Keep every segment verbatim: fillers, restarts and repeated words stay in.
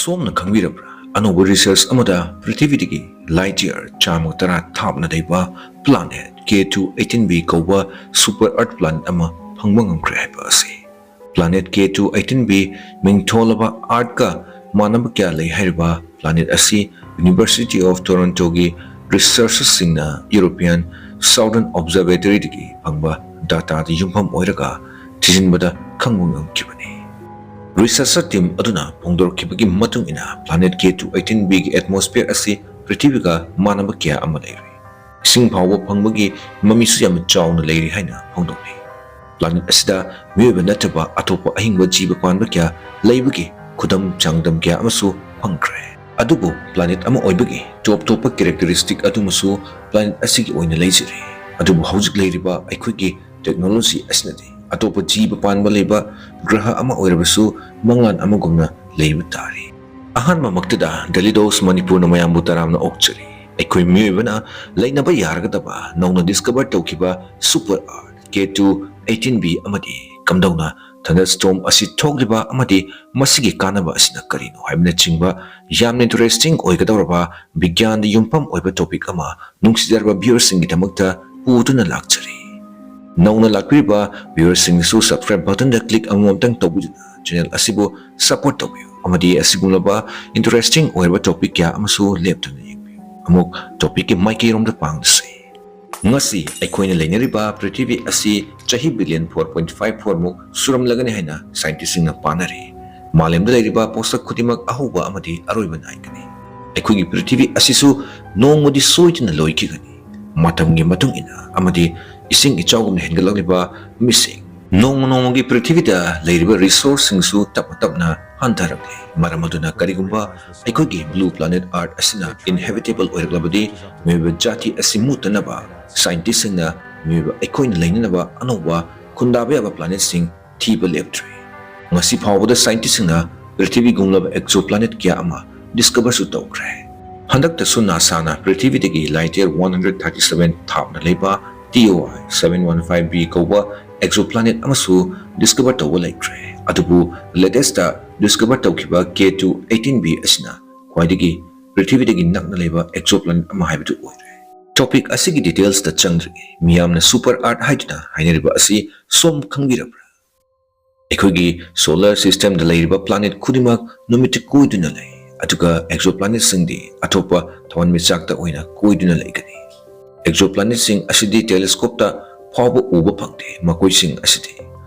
ꯁꯣꯝꯅ ꯈꯪꯕꯤꯔꯕ꯭ꯔꯥ? ꯑꯅꯧꯕ ꯔꯤꯁꯔꯆ ꯑꯃꯗ ꯄ꯭ꯔꯤꯊꯤꯕꯤꯗꯒꯤ ꯂꯥꯏꯠ ꯌꯤꯌꯔ ꯆꯥꯝꯃ ꯇꯔꯥ ꯊꯥꯞꯅ ꯂꯩꯕ planet K two eighteen b ꯀꯧꯕ ꯁꯨꯄꯔ ꯑꯔꯊ ꯄ꯭ꯂꯥꯅꯦꯠ ꯑꯃ ꯐꯪꯕ ꯉꯝꯈ꯭ꯔꯦ ꯍꯥꯏꯕ ꯑꯁꯤ꯫ Planet K two eighteen b ꯃꯤꯡꯊꯣꯜꯂꯕ ꯑꯥꯔꯊꯀ ꯃꯥꯟꯅꯕ ꯀꯌꯥ ꯂꯩ ꯍꯥꯏꯔꯤꯕ ꯄ꯭ꯂꯥꯅꯦꯠ ꯑꯁꯤ ꯌꯨꯅꯤꯚꯔꯁꯤꯇꯤ ꯑꯣꯐ ꯇꯣꯔꯣꯟꯇꯣꯒꯤ ꯔꯤꯁꯔꯆꯔꯁꯤꯡꯅ ꯌꯨꯔꯣꯄꯤꯌꯟ ꯁꯥꯎꯗꯔꯟ ꯑꯣꯕꯖꯔꯕꯦꯇꯔꯤꯗꯒꯤ ꯐꯪꯕ ꯗꯥꯇꯥꯗ ꯌꯨꯝꯐꯝ ꯑꯣꯏꯔꯒ ꯊꯤꯖꯤꯟꯕꯗ ꯈꯪꯕ ꯉꯝꯈꯤꯕꯅꯤ꯫ ꯔꯤꯁꯔꯆꯔ ꯇꯤꯝ ꯑꯗꯨꯅ ꯐꯣꯡꯗꯣꯔꯛꯈꯤꯕꯒꯤ ꯃꯇꯨꯡ ꯏꯟꯅ, ꯄ꯭ꯂꯥꯅꯦꯠ ꯀꯦ ꯇꯨ ꯑꯩꯠꯇꯤꯟ ꯕꯤꯒꯤ ꯑꯦꯠꯃꯣꯁꯐꯤꯌꯔ ꯑꯁꯤ ꯄ꯭ꯔꯤꯊꯤꯕꯤꯒ ꯃꯥꯟꯅꯕ ꯀꯌꯥ ꯑꯃ ꯂꯩꯔꯤ꯫ ꯏꯁꯤꯡ ꯐꯥꯎꯕ ꯐꯪꯕꯒꯤ ꯃꯃꯤꯁꯨ ꯌꯥꯝꯅ ꯆꯥꯎꯅ ꯂꯩꯔꯤ ꯍꯥꯏꯅ ꯐꯣꯡꯗꯣꯛꯂꯤ꯫ ꯄ꯭ꯂꯥꯅꯦꯠ ꯑꯁꯤꯗ ꯃꯤꯑꯣꯏꯕ ꯅꯠꯇꯕ ꯑꯇꯣꯞꯄ ꯑꯍꯤꯡꯕ ꯖꯤꯕ ꯄꯥꯟꯕ ꯀꯌꯥ ꯂꯩꯕꯒꯤ ꯈꯨꯗꯝ ꯆꯥꯡꯗꯝ ꯀꯌꯥ ꯑꯃꯁꯨ ꯐꯪꯈ꯭ꯔꯦ꯫ ꯑꯗꯨꯕꯨ ꯄ꯭ꯂꯥꯅꯦꯠ ꯑꯃ ꯑꯣꯏꯕꯒꯤ ꯇꯣꯞ ꯇꯣꯞꯄ ꯀꯦꯔꯦꯛꯇꯔꯤꯁꯇꯤꯛ ꯑꯗꯨꯃꯁꯨ ꯄ꯭ꯂꯥꯅꯦꯠ ꯑꯁꯤꯒꯤ ꯑꯣꯏꯅ ꯂꯩꯖꯔꯤ꯫ ꯑꯗꯨꯕꯨ ꯍꯧꯖꯤꯛ ꯂꯩꯔꯤꯕ ꯑꯩꯈꯣꯏꯒꯤ ꯇꯦꯛꯅꯣꯂꯣꯖꯤ ꯑꯁꯤꯅꯗꯤ ꯑꯇꯣꯞꯄ ꯖꯤꯕ ꯄꯥꯟꯕ ꯂꯩꯕ ꯒ꯭ꯔꯍ ꯑꯃ ꯑꯣꯏꯔꯕꯁꯨ ꯃꯪꯂꯥꯟ ꯑꯃꯒꯨꯝꯅ ꯂꯩꯕ ꯇꯥꯔꯤ꯫ ꯑꯍꯥꯟꯕꯃꯛꯇꯗ ꯗꯦꯂꯤꯗꯣꯁ ꯃꯅꯤꯄꯨꯔꯅ ꯃꯌꯥꯝꯕꯨ ꯇꯔꯥꯝꯅ ꯑꯣꯛꯆꯔꯤ꯫ ꯑꯩꯈꯣꯏ ꯃꯤꯑꯣꯏꯕꯅ ꯂꯩꯅꯕ ꯌꯥꯔꯒꯗꯕ ꯅꯧꯅ ꯗꯤꯁꯀꯚꯔ ꯇꯧꯈꯤꯕ ꯁꯨꯄꯔ ꯑꯥꯔꯊ ꯀꯦ ꯇꯨ ꯑꯩꯠꯇꯤꯟ ꯕꯤ ꯑꯃꯗꯤ ꯀꯝꯗꯧꯅ ꯊꯟꯗꯔꯁ꯭ꯇꯣꯔꯝ ꯑꯁꯤ ꯊꯣꯛꯂꯤꯕ ꯑꯃꯗꯤ ꯃꯁꯤꯒꯤ ꯀꯥꯟꯅꯕ ꯑꯁꯤꯅ ꯀꯔꯤꯅꯣ ꯍꯥꯏꯕꯅꯆꯤꯡꯕ ꯌꯥꯝꯅ ꯏꯟꯇꯔꯦꯁꯇꯤꯡ ꯑꯣꯏꯒꯗꯧꯔꯕ ꯕꯤꯒ꯭ꯌꯥꯟꯗ ꯌꯨꯝꯐꯝ ꯑꯣꯏꯕ ꯇꯣꯄꯤꯛ ꯑꯃ ꯅꯨꯡꯁꯤꯖꯔꯕ ꯚ꯭ꯌꯨꯋꯔꯁꯤꯡꯒꯤꯗꯃꯛꯇ ꯄꯨꯗꯨꯅ ꯂꯥꯛꯆꯔꯤ꯫ ꯅꯧꯅ ꯂꯥꯛꯄꯤꯔꯤꯕ ꯚ꯭ꯌꯨꯋꯔꯁꯤꯡꯅꯁꯨ ꯁꯕꯁꯀ꯭ꯔꯥꯏꯕ ꯕꯇꯟꯗ ꯀ꯭ꯂꯤꯛ ꯑꯃꯃꯝꯇꯪ ꯇꯧꯕꯤꯗꯨꯅ ꯆꯦꯅꯦꯜ ꯑꯁꯤꯕꯨ ꯁꯄꯣꯔꯠ ꯇꯧꯕꯤꯌꯨ ꯑꯃꯗꯤ ꯑꯁꯤꯒꯨꯝꯂꯕ ꯏꯟꯇꯔꯦꯁꯇꯤꯡ ꯑꯣꯏꯔꯕ ꯇꯣꯄꯤꯛ ꯀꯌꯥ ꯑꯃꯁꯨ ꯂꯦꯞꯇꯅ ꯌꯦꯡꯕꯤꯌꯨ꯫ ꯑꯃꯨꯛ ꯇꯣꯄꯤꯛꯀꯤ ꯃꯥꯏꯀꯩꯔꯣꯝꯗ ꯄꯥꯡꯂꯁꯤ꯫ ꯉꯁꯤ ꯑꯩꯈꯣꯏꯅ ꯂꯩꯅꯔꯤꯕ ꯄ꯭ꯔꯤꯊꯤꯕꯤ ꯑꯁꯤ ꯆꯍꯤ billion four point five four ꯃꯨꯛ ꯁꯨꯔꯝꯂꯒꯅꯤ ꯍꯥꯏꯅ ꯁꯥꯏꯟꯇꯤꯁꯁꯤꯡꯅ ꯄꯥꯅꯔꯤ꯫ ꯃꯥꯂꯦꯝꯗ ꯂꯩꯔꯤꯕ ꯄꯣꯠꯁꯛ ꯈꯨꯗꯤꯡꯃꯛ ꯑꯍꯧꯕ ꯑꯃꯗꯤ ꯑꯔꯣꯏꯕ ꯅꯥꯏꯒꯅꯤ꯫ ꯑꯩꯈꯣꯏꯒꯤ ꯄ꯭ꯔꯤꯊꯤꯕꯤ ꯑꯁꯤꯁꯨ ꯅꯣꯡꯃꯗꯤ ꯁꯣꯏꯗꯅ ꯂꯣꯏꯈꯤꯒꯅꯤ꯫ ꯃꯇꯝꯒꯤ ꯃꯇꯨꯡ ꯏꯟꯅ ꯑꯃꯗꯤ ꯏꯁꯤꯡ ꯏꯆꯥꯎꯒꯨꯝꯅ ꯍꯦꯟꯒꯠꯂꯛꯂꯤꯕ ꯃꯤꯁꯤꯡ, ꯅꯣꯡꯃ ꯅꯣꯡꯃꯒꯤ ꯄ꯭ꯔꯤꯊꯤꯕꯤꯗ ꯂꯩꯔꯤꯕ ꯔꯤꯁꯣꯔꯁꯁꯤꯡꯁꯨ ꯇꯞꯅ ꯇꯞꯅ ꯍꯟꯊꯔꯛꯂꯤ꯫ ꯃꯔꯝ ꯑꯗꯨꯅ ꯀꯔꯤꯒꯨꯝꯕ ꯑꯩꯈꯣꯏꯒꯤ ꯕ꯭ꯂꯨ ꯄ꯭ꯂꯥꯅꯦꯠ ꯑꯥꯔꯊ ꯑꯁꯤꯅ ꯏꯟꯍꯦꯕꯤꯇꯦꯕꯜ ꯑꯣꯏꯔꯛꯂꯕꯗꯤ, ꯃꯤꯑꯣꯏꯕ ꯖꯥꯇꯤ ꯑꯁꯤ ꯃꯨꯠꯇꯅꯕ ꯁꯥꯏꯟꯇꯤꯁꯁꯤꯡꯅ ꯃꯤꯑꯣꯏꯕ ꯑꯩꯈꯣꯏꯅ ꯂꯩꯅꯅꯕ ꯑꯅꯧꯕ ꯈꯨꯟꯗꯥꯕ ꯌꯥꯕ ꯄ꯭ꯂꯥꯅꯦꯠꯁꯤꯡ ꯊꯤꯕ ꯂꯦꯞꯇ꯭ꯔꯤ꯫ ꯉꯁꯤ ꯐꯥꯎꯕꯗ ꯁꯥꯏꯟꯇꯤꯁꯁꯤꯡꯅ ꯄ꯭ꯔꯤꯊꯤꯕꯤꯒꯨꯝꯂꯕ ꯑꯦꯛꯖꯣ ꯄ꯭ꯂꯥꯅꯦꯠ ꯀꯌꯥ ꯑꯃ ꯗꯤꯁꯀꯚꯔꯁꯨ ꯇꯧꯈ꯭ꯔꯦ꯫ ꯍꯟꯗꯛꯇꯁꯨ ꯅꯥꯁꯥꯅ ꯄ꯭ꯔꯤꯊꯤꯕꯤꯗꯒꯤ light year one hundred thirty seven ꯊꯥꯞꯅ ꯂꯩꯕ T O I seven one five b ꯀꯧꯕ ꯑꯦꯛꯖꯣ ꯄ꯭ꯂꯥꯅꯦꯠ ꯑꯃꯁꯨ ꯗꯤꯁꯀꯚꯔ ꯇꯧꯕ ꯂꯩꯈ꯭ꯔꯦ꯫ ꯑꯗꯨꯕꯨ ꯂꯦꯇꯦꯁꯇ ꯗꯤꯁꯀꯚꯔ ꯇꯧꯈꯤꯕ ꯀꯦ ꯇꯨ ꯑꯩꯠꯇꯤꯟ ꯕꯤ ꯑꯁꯤꯅ ꯈ꯭ꯋꯥꯏꯗꯒꯤ ꯄ꯭ꯔꯤꯊꯤꯕꯤꯗꯒꯤ ꯅꯛꯅ ꯂꯩꯕ ꯑꯦꯛꯖꯣꯄ꯭ꯂꯥꯅꯦꯠ ꯑꯃ ꯍꯥꯏꯕꯗꯨ ꯑꯣꯏꯔꯦ꯫ ꯇꯣꯄꯤꯛ ꯑꯁꯤꯒꯤ ꯗꯤꯇꯦꯜꯁꯇ ꯆꯪꯗ꯭ꯔꯤꯉꯩ ꯃꯤꯌꯥꯝꯅ ꯁꯨꯄꯔ ꯑꯥꯔꯠ ꯍꯥꯏꯗꯨꯅ ꯍꯥꯏꯅꯔꯤꯕ ꯑꯁꯤ ꯁꯣꯝ ꯈꯪꯕꯤꯔꯕ꯭ꯔꯥ? ꯑꯩꯈꯣꯏꯒꯤ ꯁꯣꯂꯔ ꯁꯤꯁꯇꯦꯝꯗ ꯂꯩꯔꯤꯕ ꯄ꯭ꯂꯥꯅꯦꯠ ꯈꯨꯗꯤꯡꯃꯛ ꯅꯨꯃꯤꯠꯇ ꯀꯣꯏꯗꯨꯅ ꯂꯩ, ꯑꯗꯨꯒ ꯑꯦꯛꯖꯣꯄ꯭ꯂꯥꯅꯦꯠꯁꯤꯡꯗꯤ ꯑꯇꯣꯞꯄ ꯊꯋꯥꯟꯃꯤꯆꯥꯛꯇ ꯑꯣꯏꯅ ꯀꯣꯏꯗꯨꯅ ꯂꯩꯒꯅꯤ꯫ ꯑꯦꯛꯖꯣꯄ꯭ꯂꯥꯅꯦꯠꯁꯤꯡ ꯑꯁꯤꯗꯤ ꯇꯦꯂꯦꯁꯀꯣꯞꯇ ꯐꯥꯎꯕ ꯎꯕ ꯐꯪꯗꯦ꯫ ꯃꯈꯣꯏꯁꯤꯡ ꯑꯁꯤꯗꯤ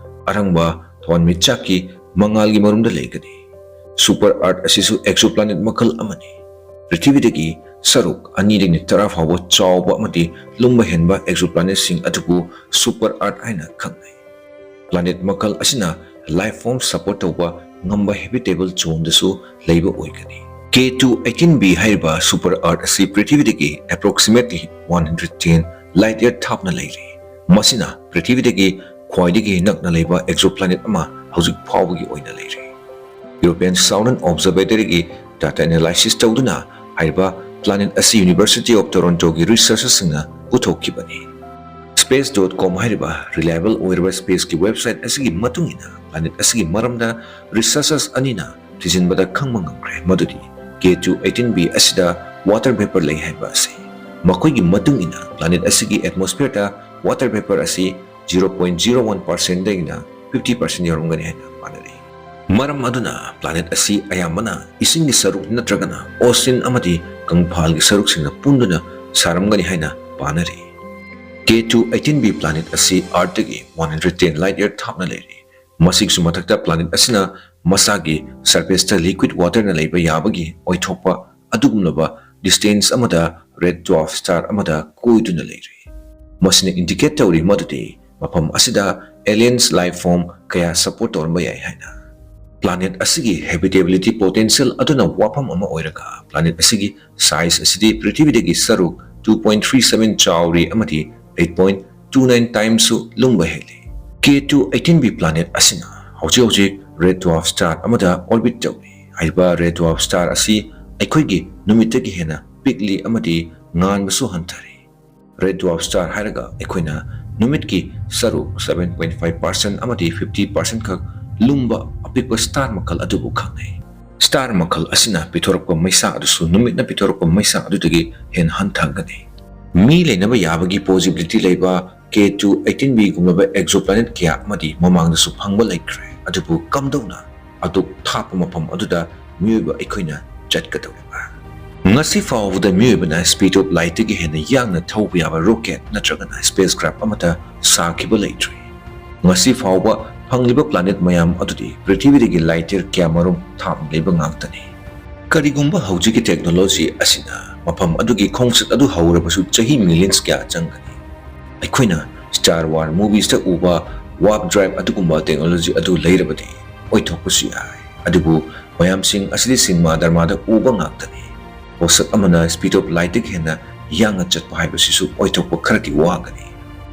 ꯑꯔꯪꯕ ꯊꯋꯥꯟꯃꯤꯆꯥꯛꯀꯤ ꯃꯉꯥꯜꯒꯤ ꯃꯔꯨꯝꯗ ꯂꯩꯒꯅꯤ꯫ ꯁꯨꯄꯔ ꯑꯥꯔꯠ ꯑꯁꯤꯁꯨ ꯑꯦꯛꯖꯣꯄ꯭ꯂꯥꯅꯦꯠ ꯃꯈꯜ ꯑꯃꯅꯤ꯫ ꯄ꯭ꯔꯤꯊꯤꯕꯤꯗꯒꯤ ꯁꯔꯨꯛ ꯑꯅꯤꯗꯒꯤ ꯇꯔꯥ ꯐꯥꯎꯕ ꯆꯥꯎꯕ ꯑꯃꯗꯤ ꯂꯨꯝꯕ ꯍꯦꯟꯕ ꯑꯦꯛꯖꯣꯄ꯭ꯂꯥꯅꯦꯠꯁꯤꯡ ꯑꯗꯨꯕꯨ ꯁꯨꯄꯔ ꯑꯥꯔꯠ ꯍꯥꯏꯅ ꯈꯪꯅꯩ꯫ ꯄ꯭ꯂꯥꯅꯦꯠ ꯃꯈꯜ ꯑꯁꯤꯅ ꯂꯥꯏꯐ ꯐꯣꯔꯝ ꯁꯄꯣꯔꯠ ꯇꯧꯕ ꯉꯝꯕ ꯍꯦꯕꯤꯇꯦꯕꯜ ꯖꯣꯟꯗꯁꯨ ꯂꯩꯕ ꯑꯣꯏꯒꯅꯤ꯫ ꯀꯦ ꯇꯨ ꯑꯩꯠꯇꯤꯟ ꯕꯤ ꯍꯥꯏꯔꯤꯕ ꯁꯨꯄꯔ ꯑꯥꯔꯠ ꯑꯁꯤ ꯄ꯭ꯔꯤꯊꯤꯕꯤꯗꯒꯤ approximately one hundred ten light year ꯊꯥꯞꯅ ꯂꯩꯔꯤ꯫ ꯃꯁꯤꯅ ꯄ꯭ꯔꯤꯊꯤꯕꯤꯗꯒꯤ ꯈ꯭ꯋꯥꯏꯗꯒꯤ ꯅꯛꯅ ꯂꯩꯕ ꯑꯦꯛꯖꯣꯄ꯭ꯂꯥꯅꯦꯠ ꯑꯃ ꯍꯧꯖꯤꯛ ꯐꯥꯎꯕꯒꯤ ꯑꯣꯏꯅ ꯂꯩꯔꯤ꯫ European Southern Observatoryꯒꯤ ꯗꯥꯇꯥ ꯑꯦꯅꯥꯂꯥꯏꯁꯤꯁ ꯇꯧꯗꯨꯅ ꯍꯥꯏꯔꯤꯕ ꯄ꯭ꯂꯥꯅꯦꯠ ꯑꯁꯤ University of Torontoꯒꯤ ꯔꯤꯁꯔꯆꯔꯁꯤꯡꯅ ꯄꯨꯊꯣꯛꯈꯤꯕꯅꯤ꯫ Space dot com ꯍꯥꯏꯔꯤꯕ ꯔꯤꯂꯥꯏꯕꯜ ꯑꯣꯏꯔꯕ ꯁ꯭ꯄꯦꯁꯀꯤ ꯋꯦꯕꯁꯥꯏꯠ ꯑꯁꯤꯒꯤ ꯃꯇꯨꯡ ꯏꯟꯅ, ꯄ꯭ꯂꯥꯅꯦꯠ ꯑꯁꯤꯒꯤ ꯃꯔꯝꯗ ꯔꯤꯁꯔꯆꯔꯁ ꯑꯅꯤꯅ ꯊꯤꯖꯤꯟꯕꯗ ꯈꯪꯕ ꯉꯝꯈ꯭ꯔꯦ ꯃꯗꯨꯗꯤ ꯀꯦ ꯇꯨ ꯑꯩꯠꯇꯤꯟ ꯕꯤ ꯑꯁꯤꯗ ꯋꯥꯇꯔ ꯚꯦꯄꯔ ꯂꯩ ꯍꯥꯏꯕ ꯑꯁꯤ꯫ ꯃꯈꯣꯏꯒꯤ ꯃꯇꯨꯡ ꯏꯟꯅ, ꯄ꯭ꯂꯥꯅꯦꯠ ꯑꯁꯤꯒꯤ ꯑꯦꯠꯃꯣꯁꯐꯤꯌꯔꯗ ꯋꯥꯇꯔ ꯚꯦꯄꯔ ꯑꯁꯤ zero point zero one percentꯗꯒꯤꯅ fifty percent ꯌꯧꯔꯝꯒꯅꯤ ꯍꯥꯏꯅ ꯄꯥꯅꯔꯤ꯫ ꯃꯔꯝ ꯑꯗꯨꯅ, ꯄ꯭ꯂꯥꯅꯦꯠ ꯑꯁꯤ ꯑꯌꯥꯝꯕꯅ ꯏꯁꯤꯡꯒꯤ ꯁꯔꯨꯛ ꯅꯠꯇ꯭ꯔꯒꯅ ꯑꯣꯁꯤꯟ ꯑꯃꯗꯤ ꯀꯪꯐꯥꯜꯒꯤ ꯁꯔꯨꯛꯁꯤꯡꯅ ꯄꯨꯟꯗꯨꯅ ꯁꯥꯔꯝꯒꯅꯤ ꯍꯥꯏꯅ ꯄꯥꯅꯔꯤ꯫ K two eighteen b planet ꯑꯁꯤ ꯑꯥꯔꯊꯇꯒꯤ one hundred ten light year ꯊꯥꯞꯅ ꯂꯩꯔꯤ꯫ ꯃꯁꯤꯒꯤꯁꯨ ꯃꯊꯛꯇ, ꯄ꯭ꯂꯥꯅꯦꯠ ꯑꯁꯤꯅ ꯃꯁꯥꯒꯤ ꯁꯔꯐꯦꯁꯇ ꯂꯤꯀ꯭ꯋꯤꯗ ꯋꯥꯇꯔꯅ ꯂꯩꯕ ꯌꯥꯕꯒꯤ ꯑꯣꯏꯊꯣꯛꯄ ꯑꯗꯨꯒꯨꯝꯂꯕ ꯗꯤꯁꯇꯦꯟꯁ ꯑꯃꯗ ꯔꯦꯗ ꯗ꯭ꯋꯥꯔꯐ ꯁ꯭ꯇꯥꯔ ꯑꯃꯗ ꯀꯣꯏꯗꯨꯅ ꯂꯩꯔꯤ꯫ ꯃꯁꯤꯅ ꯏꯟꯗꯤꯀꯦꯠ ꯇꯧꯔꯤ ꯃꯗꯨꯗꯤ ꯃꯐꯝ ꯑꯁꯤꯗ ꯑꯦꯂꯤꯌꯟꯁ ꯂꯥꯏꯐ ꯐꯣꯔꯝ ꯀꯌꯥ ꯁꯄꯣꯔꯠ ꯇꯧꯔꯝꯕ ꯌꯥꯏ ꯍꯥꯏꯅ꯫ ꯄ꯭ꯂꯥꯅꯦꯠ ꯑꯁꯤꯒꯤ ꯍꯦꯕꯤꯇꯦꯕꯤꯂꯤꯇꯤ ꯄꯣꯇꯦꯟꯁꯤꯌꯦꯜ ꯑꯗꯨꯅ ꯋꯥꯐꯝ ꯑꯃ ꯑꯣꯏꯔꯒ, ꯄ꯭ꯂꯥꯅꯦꯠ ꯑꯁꯤꯒꯤ ꯁꯥꯏꯖ ꯑꯁꯤꯗꯤ ꯄ꯭ꯔꯤꯊꯤꯕꯤꯗꯒꯤ ꯁꯔꯨꯛ two point three seven ꯆꯥꯎꯔꯤ ꯑꯃꯗꯤ eight point two nine times ꯁꯨ ꯂꯨꯝꯕ ꯍꯦꯜꯂꯤ꯫ ꯀꯦ ꯇꯨ ꯑꯩꯠꯇꯤꯟ ꯕꯤ ꯄ꯭ꯂꯥꯅꯦꯠ ꯑꯁꯤꯅ ꯍꯧꯖꯤꯛ ꯍꯧꯖꯤꯛ ꯔꯦꯗ ꯗ꯭ꯋꯥꯔꯐ ꯁ꯭ꯇꯥꯔ ꯑꯃꯗ ꯑꯣꯔꯕꯤꯠ ꯇꯧꯔꯤ꯫ ꯍꯥꯏꯔꯤꯕ ꯔꯦꯗ ꯗ꯭ꯋꯥꯔꯐ ꯁ꯭ꯇꯥꯔ ꯑꯁꯤ ꯑꯩꯈꯣꯏꯒꯤ ꯅꯨꯃꯤꯠꯇꯒꯤ ꯍꯦꯟꯅ ꯄꯤꯛꯂꯤ ꯑꯃꯗꯤ ꯉꯥꯟꯕꯁꯨ ꯍꯟꯊꯔꯤ꯫ ꯔꯦꯗ ꯗ꯭ꯋꯥꯔꯐ ꯁ꯭ꯇꯥꯔ ꯍꯥꯏꯔꯒ ꯑꯩꯈꯣꯏꯅ ꯅꯨꯃꯤꯠꯀꯤ ꯁꯔꯨꯛ seven point five percent ꯑꯃꯗꯤ fifty percent ꯈꯛ ꯂꯨꯝꯕ ꯑꯄꯤꯛꯄ star ꯃꯈꯜ ꯑꯗꯨꯕꯨ ꯈꯪꯅꯩ꯫ Star ꯃꯈꯜ ꯑꯁꯤꯅ ꯄꯤꯊꯣꯔꯛꯄ ꯃꯩꯁꯥ ꯑꯗꯨꯁꯨ ꯅꯨꯃꯤꯠꯅ ꯄꯤꯊꯣꯔꯛꯄ ꯃꯩꯁꯥ ꯑꯗꯨꯗꯒꯤ ꯍꯦꯟꯅ ꯍꯟꯊꯒꯅꯤ꯫ ꯃꯤ ꯂꯩꯅꯕ ꯌꯥꯕꯒꯤ possibility ꯂꯩꯕ K two eighteen b ꯒꯨꯝꯂꯕ exoplanet ꯀꯌꯥ ꯑꯃꯗꯤ ꯃꯃꯥꯡꯗꯁꯨ ꯐꯪꯕ ꯂꯩꯈ꯭ꯔꯦ꯫ ꯑꯗꯨꯕꯨ ꯀꯝꯗꯧꯅ ꯑꯗꯨꯛ ꯊꯥꯞꯄ ꯃꯐꯝ ꯑꯗꯨꯗ ꯃꯤꯑꯣꯏꯕ ꯑꯩꯈꯣꯏꯅ ꯆꯠꯀꯗꯧꯔꯤꯕ? ꯉꯁꯤ ꯐꯥꯎꯕꯗ ꯃꯤꯑꯣꯏꯕꯅ speed of light ꯇꯒꯤ ꯍꯦꯟꯅ ꯌꯥꯡꯅ ꯊꯧꯕ ꯌꯥꯕ rocket ꯅꯠꯇ꯭ꯔꯒꯅ spacecraft ꯑꯃꯠꯇ ꯁꯥꯈꯤꯕ ꯂꯩꯇ꯭ꯔꯤ꯫ ꯉꯁꯤ ꯐꯥꯎꯕ ꯐꯪꯂꯤꯕ planet ꯃꯌꯥꯝ ꯑꯗꯨꯗꯤ ꯄ꯭ꯔꯤꯊꯤꯕꯤꯗꯒꯤ light year ꯀꯌꯥꯃꯔꯨꯝ ꯊꯥꯞꯅ ꯂꯩꯕ ꯉꯥꯛꯇꯅꯤ꯫ ꯀꯔꯤꯒꯨꯝꯕ ꯍꯧꯖꯤꯛꯀꯤ technology ꯑꯁꯤꯅ ꯃꯐꯝ ꯑꯗꯨꯒꯤ ꯈꯣꯡꯆꯠ ꯑꯗꯨ ꯍꯧꯔꯕꯁꯨ ꯆꯍꯤ millions ꯀꯌꯥ ꯆꯪꯒꯅꯤ꯫ ꯑꯩꯈꯣꯏꯅ Star Wars movies ꯇ ꯎꯕ warp drive ꯑꯗꯨꯒꯨꯝꯕ technology ꯑꯗꯨ ꯂꯩꯔꯕꯗꯤ ꯑꯣꯏꯊꯣꯛꯄꯁꯨ ꯌꯥꯏ꯫ ꯑꯗꯨꯕꯨ ꯃꯌꯥꯝꯁꯤꯡ ꯑꯁꯤꯗꯤ ꯁꯤꯅꯦꯃꯥ ꯗꯔꯃꯥꯗ ꯎꯕ ꯉꯥꯛꯇꯅꯤ꯫ ꯄꯣꯠꯁꯛ ꯑꯃꯅ speed of light ꯇꯒꯤ ꯍꯦꯟꯅ ꯌꯥꯡꯅ ꯆꯠꯄ ꯍꯥꯏꯕꯁꯤꯁꯨ ꯑꯣꯏꯊꯣꯛꯄ ꯈꯔꯗꯤ ꯋꯥꯒꯅꯤ꯫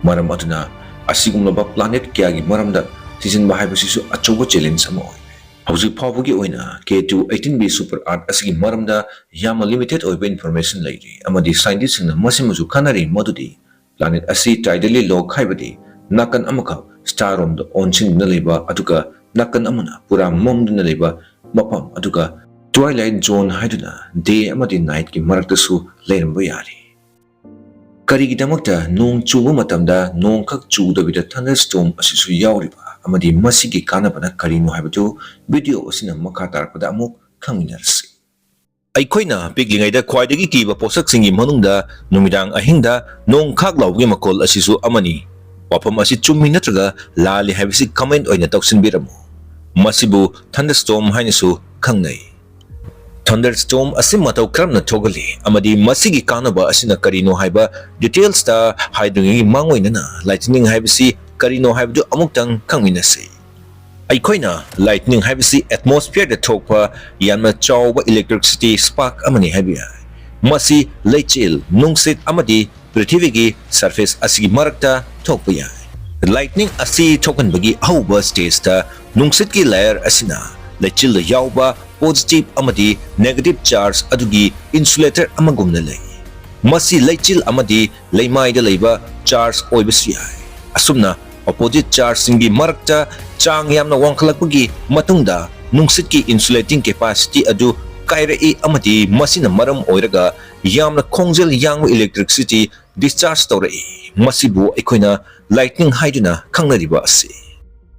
ꯃꯔꯝ ꯑꯗꯨꯅ ꯑꯁꯤꯒꯨꯝꯂꯕ planet ꯀꯌꯥꯒꯤ ꯃꯔꯝꯗ ꯊꯤꯖꯤꯟꯕ ꯍꯥꯏꯕꯁꯤꯁꯨ ꯑꯆꯧꯕ challenge ꯑꯃ ꯑꯣꯏꯔꯦ꯫ ꯍꯧꯖꯤꯛ ꯐꯥꯎꯕꯒꯤ ꯑꯣꯏꯅ K two eighteen b super earth ꯑꯁꯤꯒꯤ ꯃꯔꯝꯗ ꯌꯥꯝꯅ limited ꯑꯣꯏꯕ information ꯂꯩꯔꯤ, ꯑꯃꯗꯤ scientist ꯁꯤꯡꯅ ꯃꯁꯤꯃꯁꯨ ꯈꯟꯅꯔꯤ ꯃꯗꯨꯗꯤ planet ꯑꯁꯤ tidally lock, ꯍꯥꯏꯕꯗꯤ ꯅꯥꯀꯟ ꯑꯃꯈꯛ star ꯔꯣꯝꯗ ꯑꯣꯟꯁꯤꯟꯗꯨꯅ ꯂꯩꯕ, ꯑꯗꯨꯒ ꯅꯥꯀꯟ ꯑꯃꯅ ꯄꯨꯔꯥ ꯃꯝꯗꯨꯅ ꯂꯩꯕ ꯃꯐꯝ, ꯑꯗꯨꯒ twilight zone ꯍꯥꯏꯗꯨꯅ day ꯑꯃꯗꯤ night ꯀꯤ ꯃꯔꯛꯇꯁꯨ ꯂꯩꯔꯝꯕ ꯌꯥꯔꯤ꯫ ꯀꯔꯤꯒꯤꯗꯃꯛꯇ ꯅꯣꯡ ꯆꯨꯕ ꯃꯇꯝꯗ ꯅꯣꯡꯈꯛ ꯆꯨꯗꯕꯤꯗ thunderstorm ꯑꯁꯤꯁꯨ ꯌꯥꯎꯔꯤꯕ, ꯑꯃꯗꯤ ꯃꯁꯤꯒꯤ ꯀꯥꯟꯅꯕꯅ ꯀꯔꯤꯅꯣ ꯍꯥꯏꯕꯗꯨ video ꯑꯁꯤꯅ ꯃꯈꯥ ꯇꯥꯔꯛꯄꯗ ꯑꯃꯨꯛ ꯈꯪꯃꯤꯟꯅꯔꯁꯤ꯫ ꯑꯩꯈꯣꯏꯅ ꯄꯤꯛꯂꯤꯉꯩꯗ ꯈ꯭ꯋꯥꯏꯗꯒꯤ ꯀꯤꯕ ꯄꯣꯠꯁꯛꯁꯤꯡꯒꯤ ꯃꯅꯨꯡꯗ ꯅꯨꯃꯤꯗꯥꯡ ꯑꯍꯤꯡꯗ ꯅꯣꯡ ꯈꯥꯛ ꯂꯥꯎꯕꯒꯤ ꯃꯈꯣꯜ ꯑꯁꯤꯁꯨ ꯑꯃꯅꯤ꯫ ꯋꯥꯐꯝ ꯑꯁꯤ ꯆꯨꯝꯃꯤ ꯅꯠꯇ꯭ꯔꯒ ꯂꯥꯜꯂꯤ ꯍꯥꯏꯕꯁꯤ comment ꯑꯣꯏꯅ ꯇꯧꯁꯤꯟꯕꯤꯔꯝꯃꯨ꯫ ꯃꯁꯤꯕꯨ thunderstorm ꯍꯥꯏꯅꯁꯨ ꯈꯪꯅꯩ꯫ Thunderstorm ꯑꯁꯤ ꯃꯇꯧ ꯀꯔꯝꯅ ꯊꯣꯛꯍꯜꯂꯤ ꯑꯃꯗꯤ ꯃꯁꯤꯒꯤ ꯀꯥꯟꯅꯕ ꯑꯁꯤꯅ ꯀꯔꯤꯅꯣ ꯍꯥꯏꯕ details ꯇ ꯍꯥꯏꯗ꯭ꯔꯤꯉꯩꯒꯤ ꯃꯥꯡꯑꯣꯏꯅꯅ lightning ꯍꯥꯏꯕꯁꯤ ꯀꯔꯤꯅꯣ ꯍꯥꯏꯕꯗꯨ ꯑꯃꯨꯛꯇꯪ ꯈꯪꯃꯤꯟꯅꯁꯤ꯫ ꯑꯩꯈꯣꯏꯅ lightning ꯍꯥꯏꯕꯁꯤ atmosphere ꯗ ꯊꯣꯛꯄ ꯌꯥꯝꯅ ꯆꯥꯎꯕ electricity spark ꯑꯃꯅꯤ ꯍꯥꯏꯕ ꯌꯥꯏ꯫ ꯃꯁꯤ ꯂꯩꯆꯤꯜ, ꯅꯨꯡꯁꯤꯠ ꯑꯃꯗꯤ ꯄ꯭ꯔꯤꯊꯤꯕꯤꯒꯤ surface ꯑꯁꯤꯒꯤ ꯃꯔꯛꯇ ꯊꯣꯛꯄ ꯌꯥꯏ꯫ Lightning ꯑꯁꯤ ꯊꯣꯛꯍꯟꯕꯒꯤ ꯑꯍꯧꯕ stage ꯇ ꯅꯨꯡꯁꯤꯠꯀꯤ layer ꯑꯁꯤꯅ ꯂꯩꯆꯤꯜꯗ ꯌꯥꯎꯕ positive ꯑꯃꯗꯤ negative charge ꯑꯗꯨꯒꯤ insulator ꯑꯃꯒꯨꯝꯅ ꯂꯩ꯫ ꯃꯁꯤ ꯂꯩꯆꯤꯜ ꯑꯃꯗꯤ ꯂꯩꯃꯥꯏꯗ ꯂꯩꯕ charge ꯑꯣꯏꯕꯁꯨ ꯌꯥꯏ꯫ ꯑꯁꯨꯝꯅ Opposite chargeꯁꯤꯡꯒꯤ ꯃꯔꯛꯇ ꯆꯥꯡ ꯌꯥꯝꯅ ꯋꯥꯡꯈꯠꯂꯛꯄꯒꯤ ꯃꯇꯨꯡꯗ ꯅꯨꯡꯁꯤꯠꯀꯤ insulating capacity ꯑꯗꯨ ꯀꯥꯏꯔꯛꯏ ꯑꯃꯗꯤ ꯃꯁꯤꯅ ꯃꯔꯝ ꯑꯣꯏꯔꯒ ꯌꯥꯝꯅ ꯈꯣꯡꯖꯦꯜ ꯌꯥꯡꯕ electricity discharge ꯇꯧꯔꯛꯏ꯫ ꯃꯁꯤꯕꯨ ꯑꯩꯈꯣꯏꯅ lightning ꯍꯥꯏꯗꯨꯅ ꯈꯪꯅꯔꯤꯕ ꯑꯁꯤ꯫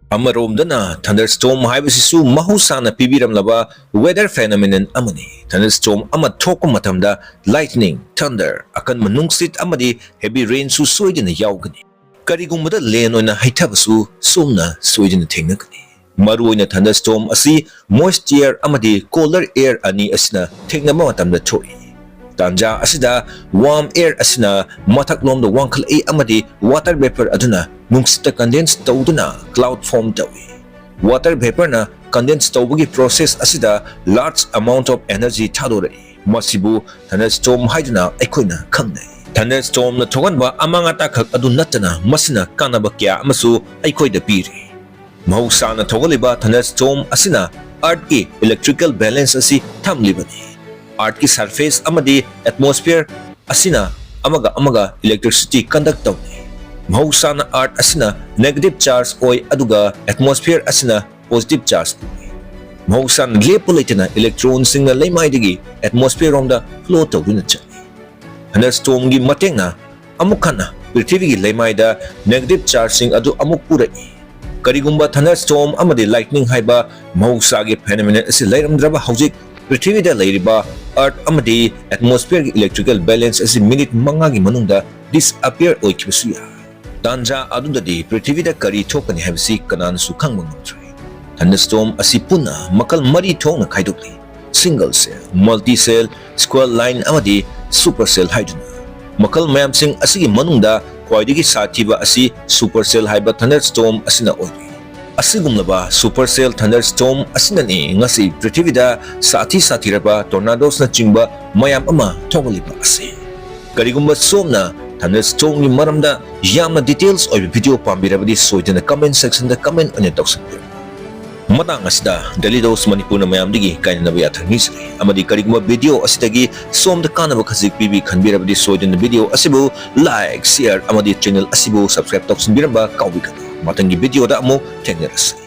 ꯑꯃꯔꯣꯝꯗꯅ thunderstorm ꯍꯥꯏꯕꯁꯤꯁꯨ ꯃꯍꯧꯁꯥꯅ ꯄꯤꯕꯤꯔꯝꯂꯕ weather phenomenon ꯑꯃꯅꯤ꯫ Thunderstorm ꯑꯃ ꯊꯣꯛꯄ ꯃꯇꯝꯗ lightning, thunder, ꯑꯀꯟꯕ ꯅꯨꯡꯁꯤꯠ ꯑꯃꯗꯤ heavy rainꯁꯨ ꯁꯣꯏꯗꯅ ꯌꯥꯎꯒꯅꯤ꯫ ꯀꯔꯤꯒꯨꯝꯕꯗ ꯂꯦꯟ ꯑꯣꯏꯅ ꯍꯩꯊꯕꯁꯨ ꯁꯣꯝꯅ ꯁꯣꯏꯗꯅ ꯊꯦꯡꯅꯒꯅꯤ꯫ ꯃꯔꯨꯑꯣꯏꯅ thunderstorm ꯑꯁꯤ moist air ꯑꯃꯗꯤ colder air ꯑꯅꯤ ꯑꯁꯤꯅ ꯊꯦꯡꯅꯕ ꯃꯇꯝꯗ ꯊꯣꯛꯏ꯫ ꯇꯥꯟꯖꯥ ꯑꯁꯤꯗ warm air ꯑꯁꯤꯅ ꯃꯊꯛꯂꯣꯝꯗ ꯋꯥꯡꯈꯠꯂꯛꯏ ꯑꯃꯗꯤ water vapour ꯑꯗꯨꯅ ꯅꯨꯡꯁꯤꯠꯇ condense ꯇꯧꯗꯨꯅ cloud form ꯇꯧꯏ꯫ Water vapourꯅ condense ꯇꯧꯕꯒꯤ process ꯑꯁꯤꯗ large amount of energy ꯊꯥꯗꯣꯔꯛꯏ꯫ ꯃꯁꯤꯕꯨ thunderstorm ꯍꯥꯏꯗꯨꯅ ꯑꯩꯈꯣꯏꯅ ꯈꯪꯅꯩ꯫ Thunderstormꯅ ꯊꯣꯛꯍꯟꯕ ꯑꯃꯥꯡ ꯑꯇꯥꯈꯛ ꯑꯗꯨ ꯅꯠꯇꯅ ꯃꯁꯤꯅ ꯀꯥꯟꯅꯕ ꯀꯌꯥ ꯑꯃꯁꯨ ꯑꯩꯈꯣꯏꯗ ꯄꯤꯔꯤ꯫ ꯃꯍꯧꯁꯥꯅ ꯊꯣꯛꯍꯜꯂꯤꯕ thunderstorm ꯑꯁꯤꯅ Earthꯀꯤ electrical balance ꯑꯁꯤ ꯊꯝꯂꯤꯕꯅꯤ꯫ Earthꯀꯤ surface ꯑꯃꯗꯤ atmosphere ꯑꯁꯤꯅ ꯑꯃꯒ ꯑꯃꯒ electricity conduct ꯇꯧꯏ꯫ ꯃꯍꯧꯁꯥꯅ Earth ꯑꯁꯤꯅ negative charge ꯑꯣꯏ, ꯑꯗꯨꯒ atmosphere ꯑꯁꯤꯅ positive charge ꯄꯨꯏ꯫ ꯃꯍꯧꯁꯥꯅ ꯂꯦꯞꯄ ꯂꯩꯇꯅ electronꯁꯤꯡꯅ ꯂꯩꯃꯥꯏꯗꯒꯤ atmosphere ꯔꯣꯝꯗ flow ꯇꯧꯗꯨꯅ ꯆꯠꯂꯤ꯫ Thunderstormꯒꯤ ꯃꯇꯦꯡꯅ ꯑꯃꯨꯛ ꯍꯟꯅ ꯄ꯭ꯔꯤꯊꯤꯕꯤꯒꯤ ꯂꯩꯃꯥꯏꯗ negative chargeꯁꯤꯡ ꯑꯗꯨ ꯑꯃꯨꯛ ꯄꯨꯔꯛꯏ꯫ ꯀꯔꯤꯒꯨꯝꯕ thunderstorm ꯑꯃꯗꯤ lightning ꯍꯥꯏꯕ ꯃꯍꯧꯁꯥꯒꯤ phenomenon ꯑꯁꯤ ꯂꯩꯔꯝꯗ꯭ꯔꯕ ꯍꯧꯖꯤꯛ ꯄ꯭ꯔꯤꯊꯤꯕꯤꯗ ꯂꯩꯔꯤꯕ Earth ꯑꯃꯗꯤ atmosphereꯒꯤ electrical balance ꯑꯁꯤ minute ꯃꯉꯥꯒꯤ ꯃꯅꯨꯡꯗ disappear ꯑꯣꯏꯈꯤꯕꯁꯨ ꯌꯥꯏ꯫ ꯇꯥꯟꯖꯥ ꯑꯗꯨꯗꯗꯤ ꯄ꯭ꯔꯤꯊꯤꯕꯤꯗ ꯀꯔꯤ ꯊꯣꯛꯀꯅꯤ ꯍꯥꯏꯕꯁꯤ ꯀꯅꯥꯅꯁꯨ ꯈꯪꯕ ꯉꯝꯗ꯭ꯔꯦ꯫ Thunderstorm ꯑꯁꯤ ꯄꯨꯟꯅ ꯃꯈꯜ ꯃꯔꯤ ꯊꯣꯛꯅ ꯈꯥꯏꯗꯣꯛꯂꯤ: single cell, multi cell, squall line ꯑꯃꯗꯤ supercell ꯍꯥꯏꯗꯨꯅ꯫ ꯃꯈꯜ ꯃꯌꯥꯝꯁꯤꯡ ꯑꯁꯤꯒꯤ ꯃꯅꯨꯡꯗ ꯈ꯭ꯋꯥꯏꯗꯒꯤ ꯁꯥꯊꯤꯕ ꯑꯁꯤ supercell ꯍꯥꯏꯕ thunderstorm ꯑꯁꯤꯅ ꯑꯣꯏꯔꯤ꯫ ꯑꯁꯤꯒꯨꯝꯂꯕ supercell thunderstorm ꯑꯁꯤꯅꯅꯤ ꯉꯁꯤ ꯄ꯭ꯔꯤꯊꯤꯕꯤꯗ ꯁꯥꯊꯤ ꯁꯥꯊꯤꯔꯕ tornadosꯅꯆꯤꯡꯕ ꯃꯌꯥꯝ ꯑꯃ ꯊꯣꯛꯍꯜꯂꯤꯕ ꯑꯁꯤ꯫ ꯀꯔꯤꯒꯨꯝꯕ ꯁꯣꯝꯅ thunderstormꯒꯤ ꯃꯔꯝꯗ ꯌꯥꯝꯅ details ꯑꯣꯏꯕ video ꯄꯥꯝꯕꯤꯔꯕꯗꯤ ꯁꯣꯏꯗꯅ comment sectionꯗ comment ꯑꯣꯏꯅ ꯇꯧꯁꯟꯕꯤꯔꯝꯃꯨ꯫ ꯃꯇꯥꯡ ꯑꯁꯤꯗ Daily Dose ꯃꯅꯤꯄꯨꯔꯅ ꯃꯌꯥꯝꯗꯒꯤ ꯀꯥꯏꯅꯅꯕ ꯌꯥꯊꯪ ꯅꯤꯖꯔꯤ, ꯑꯃꯗꯤ ꯀꯔꯤꯒꯨꯝꯕ video ꯑꯁꯤꯗꯒꯤ ꯁꯣꯝꯗ ꯀꯥꯟꯅꯕ ꯈꯖꯤꯛ ꯄꯤꯕꯤ ꯈꯟꯕꯤꯔꯕꯗꯤ ꯁꯣꯏꯗꯅ video ꯑꯁꯤꯕꯨ like, share ꯑꯃꯗꯤ channel ꯑꯁꯤꯕꯨ subscribe ꯇꯧꯁꯤꯟꯕꯤꯔꯝꯕ ꯀꯥꯎꯕꯤꯒꯅꯨ꯫ ꯃꯊꯪꯒꯤ ꯚꯤꯗꯤꯑꯣꯗ ꯑꯃꯨꯛ ꯊꯦꯡꯅꯔꯁꯤ꯫